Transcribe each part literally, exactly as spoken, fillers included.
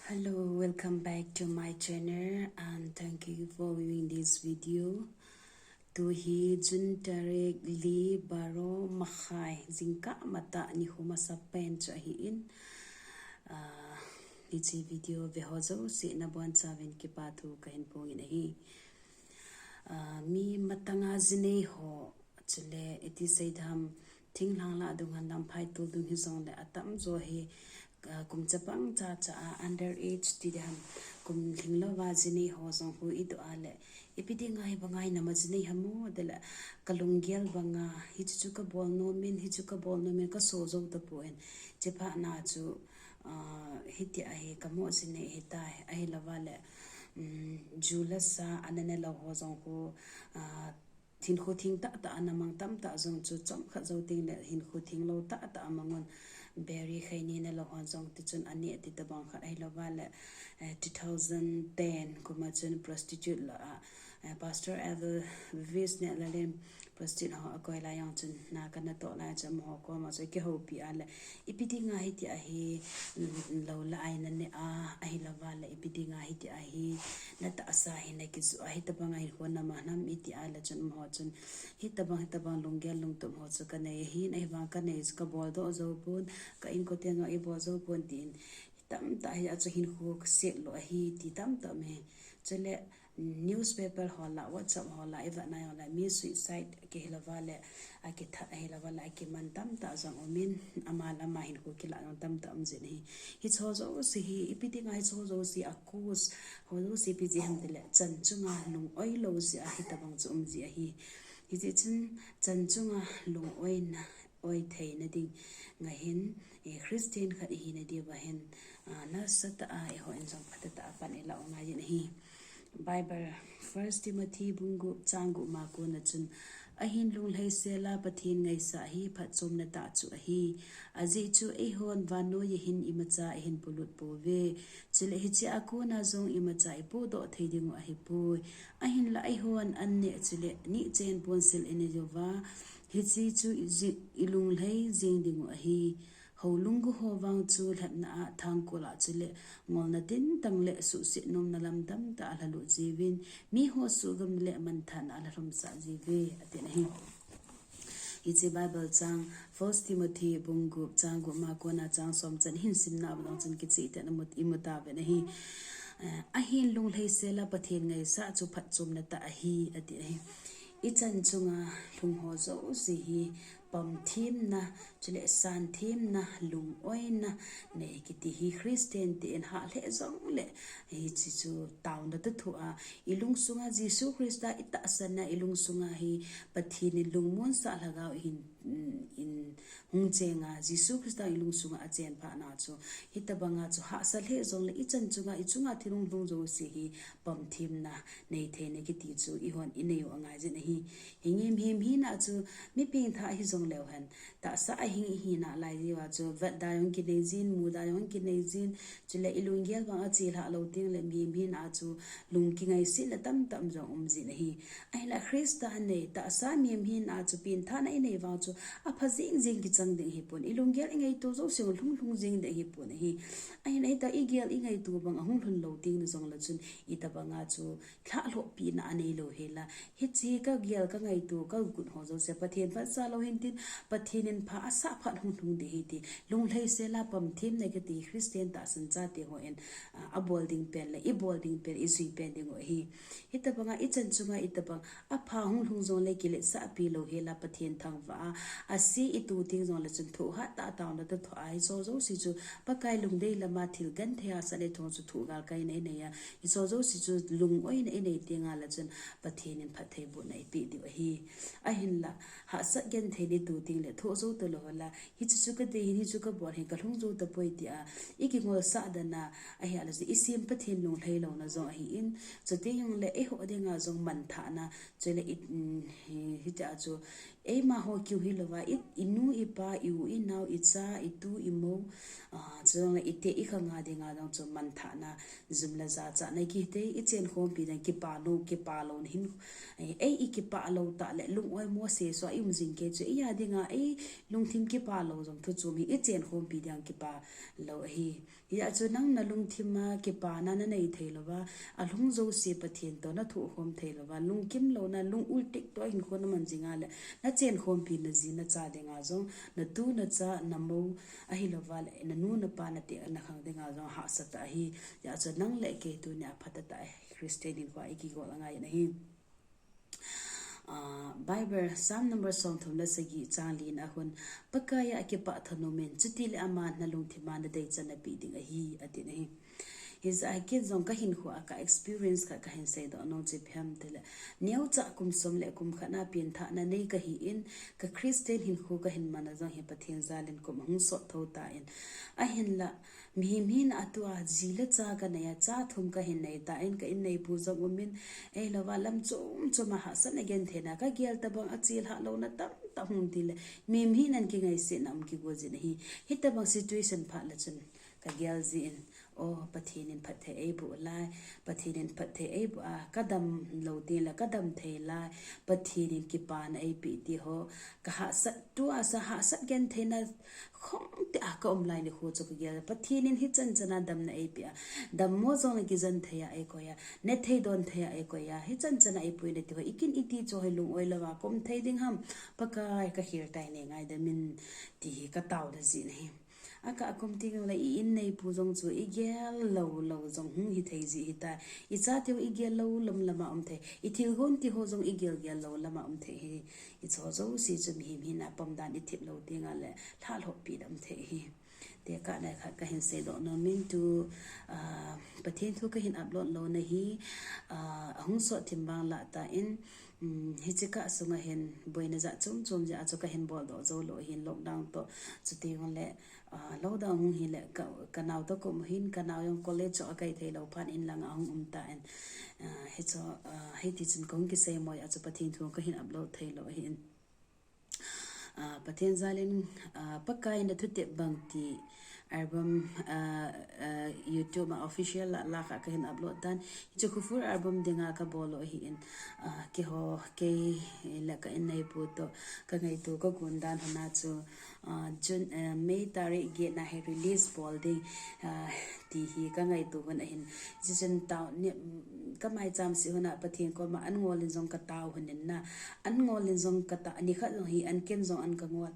Hello, welcome back to my channel and thank you for viewing this video. Tuhi June tarik li baro makhai, jingkah matah nikho masa pen chu ahin. Ah, hiche video veho jouse nabonchauvin kipathu kahin phong in ahi. Ah, mi matanga jinei ho, chule iti seidam, thinglhang lah dung hen lamphai tol dung hijongle atamjo hi, ah, kum chapang chacha a under age tidam, kum lhinglouva jinei ho jong hu idoh a le, ipi dinga hibanga inama jinei ham o, dela kalunggel banga, hichu chu kabol nomin, hichu kabol nomin, kaso jou tapon, chephatna chu, ah, hitia hi kamo jinei hitai, ahilouva le, um, ju lasa ana nelou ho jong hu, ah, hinkho theng tahtah ana mang tamtah jong chu chomkhat jou tengle hinkho thenglou tahtah amang un, biri khaini nelou hon jong tichun aneh ti tabang khat ahilouva le, eh, two thousand ten kuma chun prostitute lah a, eh, Pastor Evel Vis ne lalin prostitute ho akoi lai jong chun na kana toh lai chu amaho koma chu kihoupi a le, ipi dinga hitia hi, mm, lou lah a inaneh a, ahilouva le ipi dinga hitia hi natahsa hi nakijoh a, hitabanga hinkho naman ham itia le chun amaho chun, hitabang, hitabang lunggel lungtup ho chu kanei ahin, ahivang kanei chu kaboldoh jou pon, ka inkoten jong eibol jou pon tin, tamtah hia chu hinkho kasetlou ahi ti tamtah um e. Chule newspaper ho lah, WhatsApp ho lah, ivet na jong le mi suicide kihilouva le, akithat ahilouva le, akiman tamtah jong umin, ama le ama hinkho kilah jong tamtah um jin ahi. Hicheho jouse hi, ipi dinga hicheho jouse a cause ho jouse ipi jeh ham tile, chan chunga lung-oi lou jeh a hitabang chu um ji ahi. Hijeh chun chan chunga lung-oina, oi theina ding ngahin, eh, Christian khat ihina diuva hin, ah, nasatah a eihon jong phatah tah a pan ilah u ngai jin ahi. Bible, First Timothy bung gup chang gup ma kona chun, ahin lunglhaisel a Pathen ngaisah hi phatchomna tah chu ahi. Ajeh chu eihon vannoi a hin imacha ihin polut pouve. Chule hichea kona jong imacha ipodoh thei dingu ahipoi. Ahinla eihon an neh chule nihchen ponsil inei uva, hiche chu iji-, ilunglhai jeng dingu ahi. Houlunggel ho vang chu lhepna a thangkol a chule ngolna tintang le suhset nomna lam tamtah a alhalut jiuvin, miho suhgam le manthahna a alhalhumsah jiuve, atin ahi. Hiche Bible chang, First Timothy bung gup chang gup ma kona chang som chan hin simna abang chun kicheh tah in imu, imu tauvin ahi. Eh, ahin lunglhaisel a Pathen ngaisah chu phatchomna tah ahi, ati ahi. Ichan chunga lhung ho jouse hi pamthemna, chule santhemna, lung-oina nei kiti hi Christian te in hah lheh jongle, hiche chu taona toh thoh a, ilungsunga Jesu Christa itahsan a, ilungsunga hi Pathen in lungmonsah lhagao hin, in hung chenga, Jesu Christa ilungsunga achen phatna chu, hitabanga chu hahsa lheh jongle ichan chunga, ichunga thil hunglhung jouse hi pamthemna nei theina kiti chu eihon inei u angai jin ahi. Hinge mihem hina chu mi pengthah hijongleu hen, tahsa a hing ihina lai jeh uva chu vetda jong kinei jin, muda jong kinei jin, chule ilunggel vang achelhah lou tengle mihem hina chu lung kingaisetna tamtah jong um jin ahi. Ahinla Christa nei tahsa mihem hina chu pengthahna inei vang chu apha jeng jeng kichang ding ahipon, ilunggel ingaito jouse hunglhung lhung jeng ding ahipon ahi. Ahinla hitia igel ingaito bang ahung lhun lou tengle jongle chun itabanga chu lhahlhohpina anei lou hela, hiche kagel kangaito kagot ho jouse Pathen phatcha lou hintin, Pathen in pha asah phat hunglhung ding ahi ti, lunglhaisel a pamthemna kiti Christian tahsan chate hon, ah, abol ding pen le ibol ding pen ijui pen dingu ahi. Hitabanga ichan chunga itabang apha hunglhung jongle kiletsahpi lou hela Pathen thangvah a, ase ito teng jongle chun thohhat tah a taona toh thoh a, hicheho jouse chu Pakai lungdei lama thil genthei a sat le thong chu thoh galkaina inei a, hicheho jouse chu lung-oina inei tengle chun Pathen in phattheibohna eipeh diu ahi. Ahinla hahsat genthei in ito tengle thoh jou talou hela, hiche chu kadei hin, hichu kabol hin, kalhung jou tapoi tia ikingolsah dan a, ahile chu isem Pathen lunglhai louna jong ahin, chuteng jongle eiho dinga jong manthahna, chule i, um, hi, hitia chu Eima ho kiu hilouva, i, i nu, i pa, i u, i nao, i cha, i tu, i mou, ah, chujongle i te, i khang a dinga jong chu manthahna, jum le jachatna kiti, i chenkhompi ding kipa lou, kipa louna hin, eh, ei i kipa lou tah le lung-oi mo sese a i um jing kei chu, ei a dinga, ei lungthim kipa lou jong thu chom hi, i chenkhompi ding kipa lou ahi. Hijeh chun nang na lungthim a kipana na nei thei louva, alhung jouse Pathen toh na thohkhom thei louva, lungkim louna, lung ultik toh hinkho na man jing a le, na chenkhompi na ji na cha dinga jong, na tu na cha, na mou, ahilouva le, na nu na pa na te na khang dinga jong hahsa tah ahi. Hijeh chun nang le kei tunia phatah tah Christian hinkho i kigol angai in ahi. Ah, Bible, Psalm number somthum le sagi chang lina a hin, Pakaiya kipah thanom in, chutile aman na lungthim a na deichan napeh ding ahi, atin ahi. Hijeh a ken jong ka hinkho a ka experience khat kahin seidoh nom chu ipi ham itile, neocha kum som le kum khat na penthahna nei kahi in, ka Christian hinkho kahin man a jong hi Pathen jal in kum ahung sot tho tan. Ahinla, mihem hina tua ji le cha kanei a, cha thum kahin nei tan, ka inneipu jong um in, ahilouva lam chom chom a hahsatna gentheina, ka gel tabang a chilhah louna tamtah hung tile, mihem hina kingaisena um kigo jin ahi, hitabang situation phat le chun ka gel jin, o, Pathen in phatthei eiboh lai, Pathen in phatthei eiboh a, ka dam lou teng le ka dam thei lai, Pathen in kipana eipeh ti ho, ka hahsat, tua sa hahsat gentheina khong tia ka um lai nikho chu ka gel, Pathen in hichan chan a damna eipeh a, dammo jong le kijen thei a eikoi a, ne thei don thei a eikoi a, hichan chan a eipuina ti ho, i kin i ti chu hoi lung-oi louva ka um thei ding ham, Pakai ka khel tai, nei ngaidam in, ti hi ka taona jin ahi. Akah kum teng le i inneipu jong chu i gel lou lou jong hung hithei ji ahitai. I chate ho i gel lou lam lam a um thei. I thilgon ti ho jong i gel gel lou lam a um thei hi. Hiche ho jouse chu mihem hina pom dan i thip lou teng le lhalhoh pi dan um thei hi. Tekah le khat kahin seidoh nom in tu, ah, Pathen thu kahin upload louna hi, ah, ahung sot thim bang lah tan, um, hiche kah sunga hin boina jat chom chom jeh a chu kahin boldoh jou lou ahin, lockdown toh, chuteng le, ah, lockdown hung hile ka, ka nao toh ka um ahin, ka nao jong college chu akai thei lou phat in lang a hung um tan, ah, hichu, ah, hiti chun kahung kisei mo a chu Pathen thu kahin upload thei lou ahin. Ah, Pathen jal in, ah, Pakai na thutep bang ti album, ah, ah, YouTube a official la, la kha kahin upload tan. Hichu Kufur album dinga ka bol u ahin, ah, keiho, kei le ka inneipu toh ka ngaito ka gon dan hina chu, ah, June, ah, May tarik get na hi release bol ding, ah, ti hi ka ngaito hon ahin. Hichun tao ni, ka maicham sih hon a Pathen koma an ngol in jong ka tao hon in na. An ngol in jong ka ta, nikhat jong hi an ken jong an ka ngol.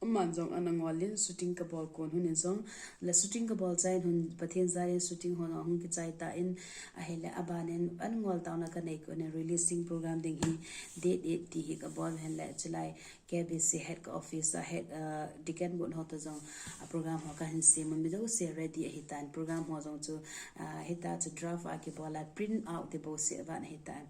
Aman jong ana ngol in shooting ka bol kon hon in jong. La shooting ka bol chai hon Pathen jal in shooting hon hung kichai tan ahile aban in an ngol taona ka nei kon in releasing program ding hi date eight ti hi ka bol hen le chulai K B C head ka office a head, uh, Deacon Board ho toh jong a program ho kahin sem a mi jouse ready ahitan program ho jong chu, uh, hita chu draft a kibol a print out ti bouseh aban ahitan.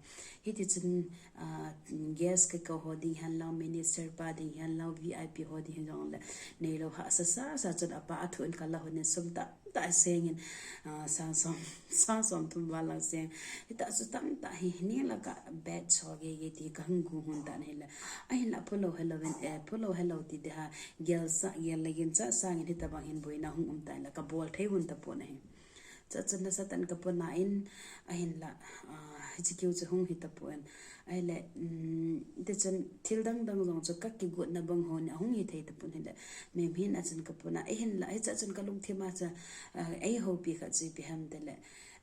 Hiti chun, uh, guest ka kou ho ding hen lang, minister pa ding hen lang, V I P ho ding hen jong le neilou hahsa sa sa chun apa a thu in ka la hon in sum ta ta seng in, ah, sang som, sang som thum val lang seng. Hita chu tamtah hi, ni la ka bet so ge ge ti ka hung gu hun ta ni la. Ahin la phulo hello in, eh, phulo hello ti de ha, gel sa, gel le gin cha sang in hita bang hin boina hung um ta la ka bol thei hun ta pon ahi. Cha chun na Satan ka pon a in, ahin la, ah, hichi kiu chu hung hita pon. Ahile, um, ti chun thil dang dang jong chu ka kigotna bang ho ni ahung hithei tapon hile. Mihem hina chun ka pon a, ahin la, hicha chun ka lungthim a cha, ah, eihoupi khat chu ipi ham tile.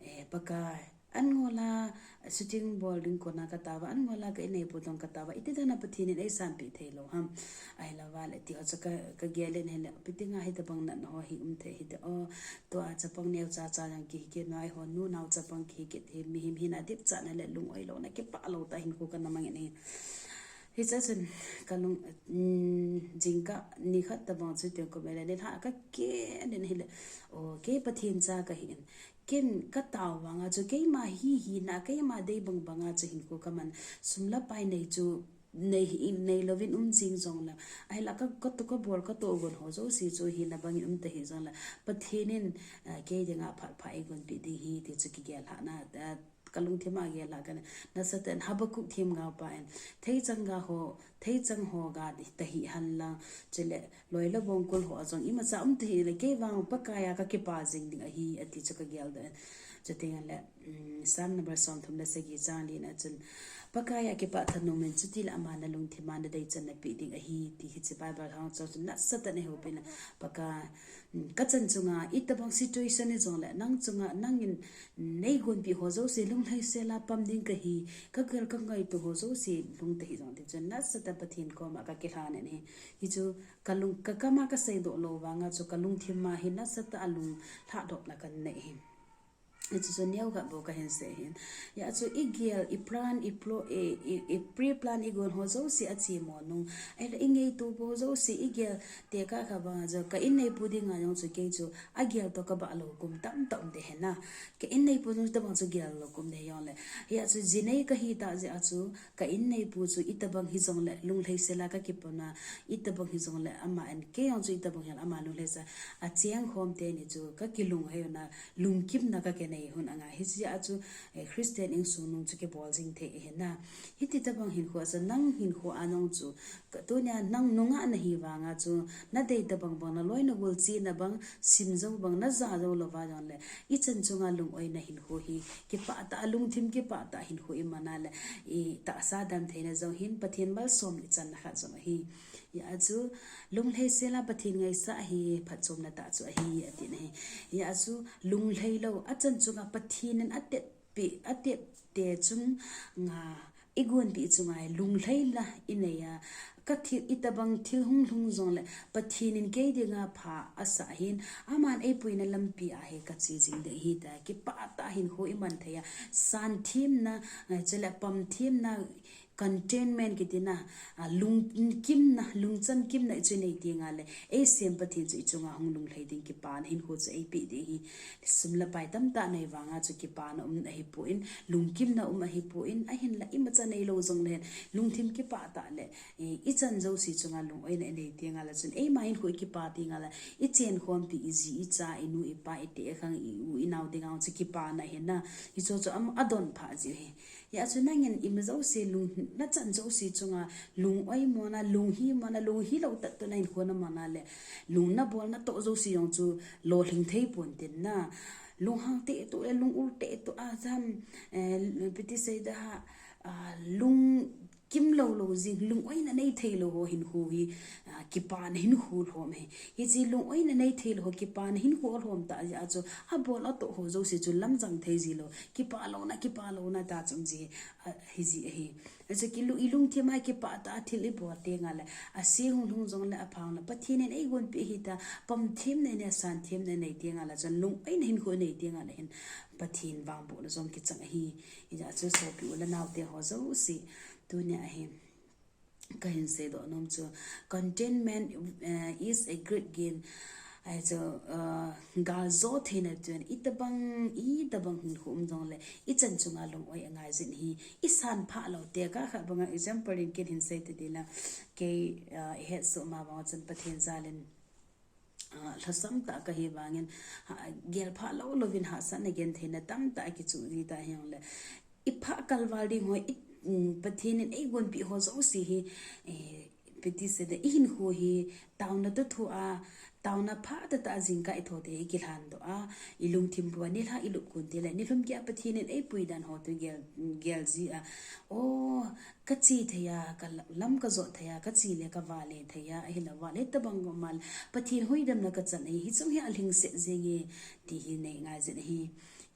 Eh, Pakai, an ngol a, shooting bol ding kona ka tao va, an ngol a ka inneipu toh ka tao va, iti dan a Pathen in eisanpeh thei lou ham. Ahilou va le, ti ho chu ka, ka gel in hile, ipi dinga hita bang natna ho hi um thei hite, o, Tua chapang neocha cha jong kihi kit, nao ho nu nao chapang kihi kit hi, mihem hina dipchatna le lung-oi louna kipah lou tah hinkho kana mang in ahi. Hicha chun ka lung, um, jingkah nikhat tabang chu teng kum le nilhah ka ken in ahile, o, kei Pathen cha kahi in. Ken ka tao vang a chu keima hi hina, keima dei bang bang a chu hinkho ka man, sum le pai nei chu nei hi, nei louvin um jing jong la. Ahi la ka, ka toh ka bol ka toh gon ho jouse chu hina bang in um ta hi jong la. Pathen in, ah, kei dinga phat pha eigonpeh ding ahi ti chu kigel lhahna, ah, Kalungthim a gel a kana. Nasatah in Habakkuk themgao pa in, theichang ga ho, theichang ho ga tahi henlang, chule loi le bongkul ho a jong imacha um tahih le, kei vang Pakai a kakipah jing ding ahi, ati chu kageldoh in. Chuteng le, um, Psalm number somthum le sagi chang li na chun, Pakai a kipah thanom in, chutile ama nalungthim a nadei chan napeh ding ahi, ti hiche Bible hang chu nasatah in eihoupi na. Pakai, um, kachan chunga itobang situation hijongle, nang chunga, nangin neigonpeh ho jouse lunglhaisel a pam ding kahi, kagel kangaito ho jouse lungtah hih jong ding chun nasatah Pathen koma kakilhan in ahi. Hichu kalung, kakam a kaseidoh lou vanga chu kalungthim a hi nasatah a lunglhadohna kanei ahi. Hichu chu neokhat bou kahin sei ahin. Hijeh chun igel, iplan, ipro, i, i, i pre-plan igon ho jouse achemo nung, ahile ingaito bou jouse igel, tekah khat banga chu ka inneipu dinga jong chu kei chu agel toh kabah lou kum tamtah um ding ahi na. Ka inneipu jong tobang chu gel lou kum ding ahi jongle. Hijeh chun jinei kahi tah jeh a chu ka inneipu chu itobang hijongle lunglhaisel a kakipah na, itobang hijongle aman, kei jong chu itobang hijongle ama lunglhaisel a chengkhom teni chu kakilunghei u na, lungkimna kakinei hun angai. Hijeh a chu, eh, Christian insung nung chu kibol jing thei ahi na. Hiti tobang hinkho a chu nang hinkho a nung chu, ka, tunia nang nungah nahi vanga chu, nadei tobang bang, naloi nagol chena bang, simjou bang, naja jou louva jongle, ichan chunga lungoina hinkho hi kipah tah a, lungthim kipah tah a hinkho iman a le, itahsa damtheina jong hin Pathen malsom ichanna khat jong ahi. Hijeh a chu lunglhaisel a Pathen ngaisah hi phatchomna tah chu ahi, ati na ahi. Hijeh a chu lunglhai lou, achan chunga Pathen in atepeh, atepte chunga igonpeh chunga hi lunglhaina inei a, kathil, itobang thil hung lhung jongle Pathen in kei dinga pha asah ahin, aman eipuina lampi a hi kache jing ding ahi tia kipah tah a hinkho iman thei a, santhemna, eh, chule pamthemna, contentment kiti na, a, lungkimna, lungchan kimna ichu inei tenga le, eisem Pathen chu ichunga hung lunglhai ding kipana hinkho chu eipeh ding ahi. Sum le pai tamtah nei vanga chu kipana um ahipoi, lungkimna um ahipoi, ahinla imacha neilou jongle, lungthim kipah tah le, eh, ichan jouse chunga lungoina inei tenga le chun, eima hinkho ikipa tenga le, ichenkhompi, iji, icha, inu, ipa, ite, ikhang, i-u, inao dinga chu kipana ahi na, hichu chu ama adonpha ji ahi. Hijeh a chu nangin ima jouse lung, nachan jouse chunga lung-oi mona, lunghi mona, lunghi lou tah toh nahinkho namana le, lung nabolna toh jouse jong chu lolhing thei pon tin na. Lunghang tah toh le, lung-ul tah toh a jam, eh, ipi ti seida, ah, lungkim lou lou jing, lungoina nei thei lou ho hinkho hi, ah, kipana hinkho lhom ahi. Hiche lungoina nei thei lou ho kipana hinkho lhom tah jeh a chu, abol atoh ho jouse chu lamjang thei ji lou. Kipah louna, kipah louna tah chu um ji, a, hi ji ahi. Achu kilu-, ilungthim a kipah tah a thil ibol tenga le, aseng hung lhung jongle aphang le, Pathen in eigonpeh ahi tia, pamthemna inei, santhemna inei tenga le, chun lungoina hinkho inei tenga le hin, Pathen vangbohna jong kichang ahi. Hijeh a chu sopi u le naote ho jouse, tunia hi kahin seidoh nom chu, contentment, eh, is a great gain. Ahi chu, eh, galjo theina chun itobang, itobang hinkho um jongle, ichan chunga lungoi angai jin ahi, isan phah lou. Tekah khat banga example in ken hin sei tading le, kei, eh, ihetsoh ma banga chun Pathen jal in, ah, lhasam tah kahi vangin, ha, gel phah lou louvin hahsatna gentheina tamtah akichuh ji tah hijongle, iphah kalval ding ho, i, um, Pathen in eigonpeh ho jouse hi, eh, ipi ti seida, ihinkho hi taona toh thua, taona phatah tah a jingkah ithote ikilhan doh a, ilungthim bua nilhah ilup kon tile, nilhum keh a Pathen in eipui dan ho toh gel, gel ji a, o, kache thei a, ka la-, lam kajot thei a, kache le kavale thei a, ahilou vale tobang gom a le, Pathen huhhingna kachan ahi, hiche hi alhingset jenge, ti hi nei ngai jin ahi.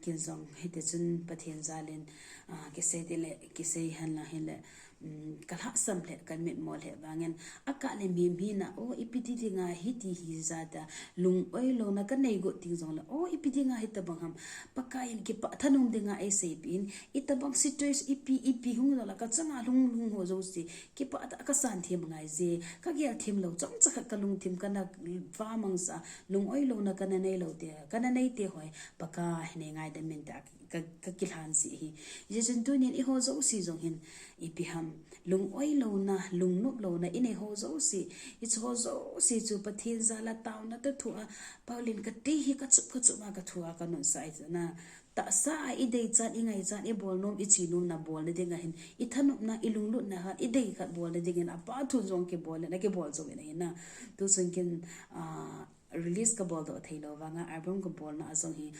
Ken jong hitichun Pathen jal in, ah, kisei tile, kisei henlang hile, um, kalhahsam lheh, kamitmo lheh vangin, akah le mihemhina, o, ipi ti dinga hiti hija tia, lungoi louna kanei got ding jongle, o, ipi dinga hitobang ham, Pakai in kipah thanom dinga eiseipeh in, itobang situation, ipi, ipi hung jongle, kachanga lhung lhung ho jouse, kipah tah a kasan them ngai je, kagel them lou, chomcha khat kalungthim kana vamangsa, lungoi louna kana nei lou te, kana nei te ho hi, Pakai nei ngaidam in tia, ka, kakilhan ji ahi. Hijeh chun tunin eiho jouse jong hin, ipi ham, lung-oi louna, lungnop louna inei ho jouse, hiche ho jouse chu Pathen jal a taona toh thua, Paulin kati hi kachup kachup a kathua kanunsah ahi na. Tahsa a idei chan, ingai chan, ibol nom, ichi nomna bolna ding ahin, ithanopna, ilunglutna khat, idei khat bolna dingin, apa thu jong kibol le, nakibol jong in ahi na. Tuchun kin, ah, release kabol doh thei lou vanga, album kabolna a jong hi,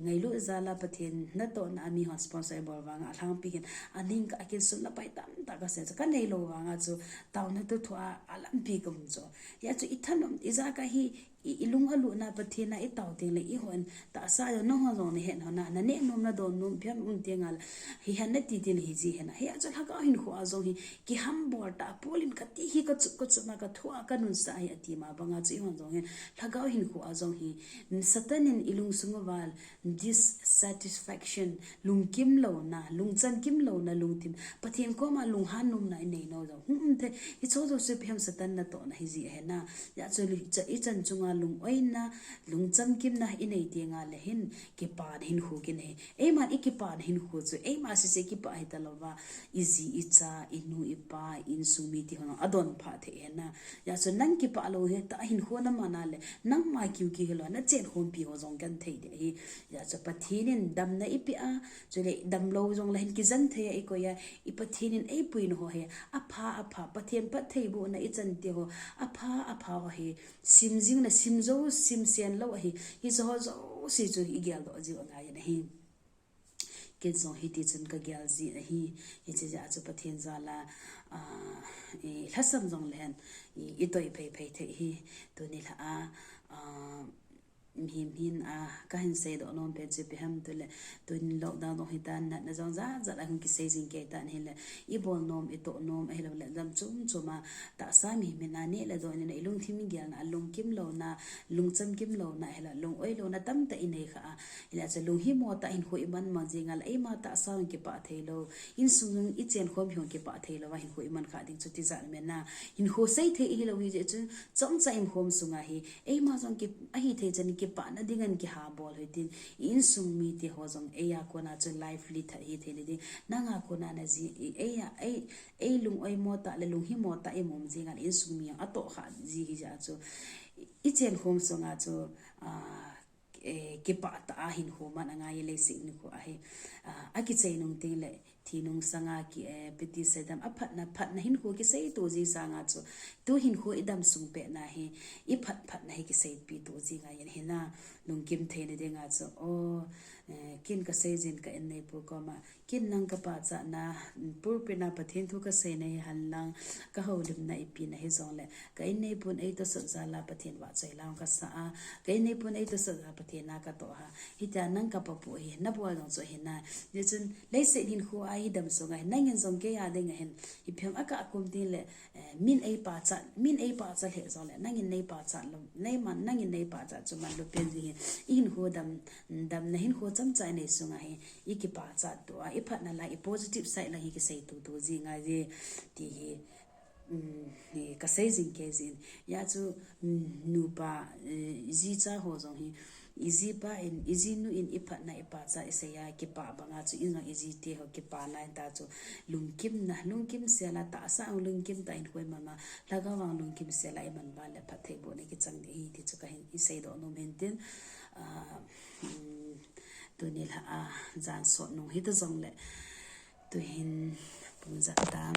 ngailut jal a Pathen natohna a mi hon sponsor ibol vanga, alhangpi hin, aning ka akin sum le pai tamtah kasei chu, kanei lou vanga chu, taona toh thua, alampi kaum chu. Hijeh chun ithanop, ijakai hi, i, ilung alutna Pathen a itao teng le, ihon, tahsa jong nahon jong nahet hon a, naneh nom nadon nom, phiam um teng a le, hihen nati teng le hiji hen a. Hijeh chun lhagao hinkho a jong hi, kihambol tah, Paulin kati hi kachup kachup a kathua kanunsah ahi ati ma banga chu ihon jong hin, lhagao hinkho a jong hi, Satan in ilungsung uva, dissatisfaction, lungkim louna, lungchan kim louna, lungthim, Pathen koma lunghan nomna inei nau jong hung um thei, hiche ho jouse ipi ham Satan natohna hiji ahi na. Hijeh chun ichan chunga lung-oina, lungchan kimna inei teng a le hin, kipana hinkho kinei. Eiman ikipana hinkho chu, eima sese kipah hita louva, iji icha, inu ipa, insung mite hon adon phah thei ahi na. Hijeh chun nang kipah lou hi, tah hinkho naman a le, nangma kiu kiu hilou, nachenkhompi ho jong genthei ding ahi. Hijeh chun Pathen in damna ipeh a, chule damlou jong le hin kijen thei a ikoi a, i Pathen in eipuina ho hi, apha, apha, Pathen phattheibohna ichan te ho, apha, apha ho hi, sim jing le sim jou, sim sen lou ahi, hiche ho jouse chu igel doh jiu angai in ahi. Ken jong hiti chun kagel jin ahi, hiche jeh a chu Pathen jal a, ah, i lhasam jong le hen, i, itoi phei phei thei hi, tuni lha a, ah, mihem hin a, kahin seidoh nom pen chu ipi ham tile, tun lockdown jong hitan, natna jong jat jat ahung kisei jing kei tan hile, ibol nom, itoh nom, ahilou le dam chom chom a, tahsa mihem hin a neh le don in a, ilungthim gelna, lungkim louna, lungchan kim louna, ahilou, lung-oi louna tamtah inei kha a, hile chu lunghimo tah hinkho iman mang jing a le, eima tahsa hung kipah thei lou, insung jong ichenkhompi hung kipah thei lou va, hinkho iman kha ding chu tijat ahi na, hinkho sei thei ihilou hijeh chun, chomcha ikhom sunga hi, eima jong ki, ahithei chan kipana dingin kihabol u hitin, i insung mite ho jong eia kona chu lively tha hithei le ding, nanga kona naji, i, eia, ei, ei lung-oimo tah le lunghimo tah imu jing a le insung mi jong atoh kha ji hijeh a chu, i, ichenkhom sunga chu, ah, eh, kipah tah a hinkho man angai e, leiset hinkho ahi. Ah, akichai nung teng le, thi nung sanga ki, eh, piti sei dam, aphatna, phatna hinkho kisei to ji sanga chu, tu hinkho idam sung pet na hi, iphat phatna hi kiseipi to ji ngai in ahi na, lungkim theina dinga chu, oh, eh, ken kasei jin ka inneipu koma, ken nang kapachatna, pulpit a Pathen thu kasei na hihen lang, kahoulimna ipi na hijong le, ka inneipun eitosot jal a Pathen vahchoi la kasa a, ka inneipun eitosot jal a Pathen a katoh a, hitia nang kapapu ahi, nabol jong chu ahi na. Hijeh chun, leiset hinkho a idam sunga hi, nangin jong kei a dinga hin, ipi ham akah kum teng le, eh, min eipachat, min eipachat lheh jong le, nangin neipachat lou, neiman, nangin neipachat chu man lou pen ji hi, ihinkho dam, damna hinkho chomcha inei sunga hi, ikipachat to a, iphatna lai, i positive side lang hi kisei to to ji ngai e, ti hi, um, hi kasei jing kei jin. Hijeh chu, um, nupa, eh, jicha ho jong hi, ijipa in, ijinu in iphatna ipachat isei a kipah banga chu, in jong ijite ho kipana hita chu, lungkimna, lungkim sel a tahsa a lungkim tah in hinkho iman a, lhagao a lungkim sel a iman uva le phattheibohna kichang ding ahi ti chu kahin seidoh nom in tin, ah, um, tuni lha a jan sot nung hita jong le, tuhin pung ijat tam.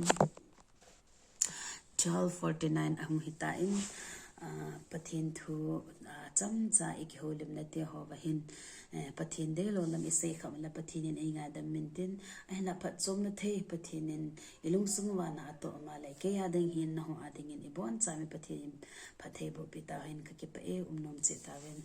Twelve forty-nine ahung hitan, ah, Pathen thu, ah, chomcha ikihoulimna te ho va hin, eh, Pathen deilou lam isei kham le Pathen in eingaidam in tin, ahinla phatchomna thei Pathen in ilungsung uva na atoh ma le, kei a ding hin nahung a dingin iboncha mi Pathen in phattheiboh pi tauhen, kakipah e, um nom cheh tauvin.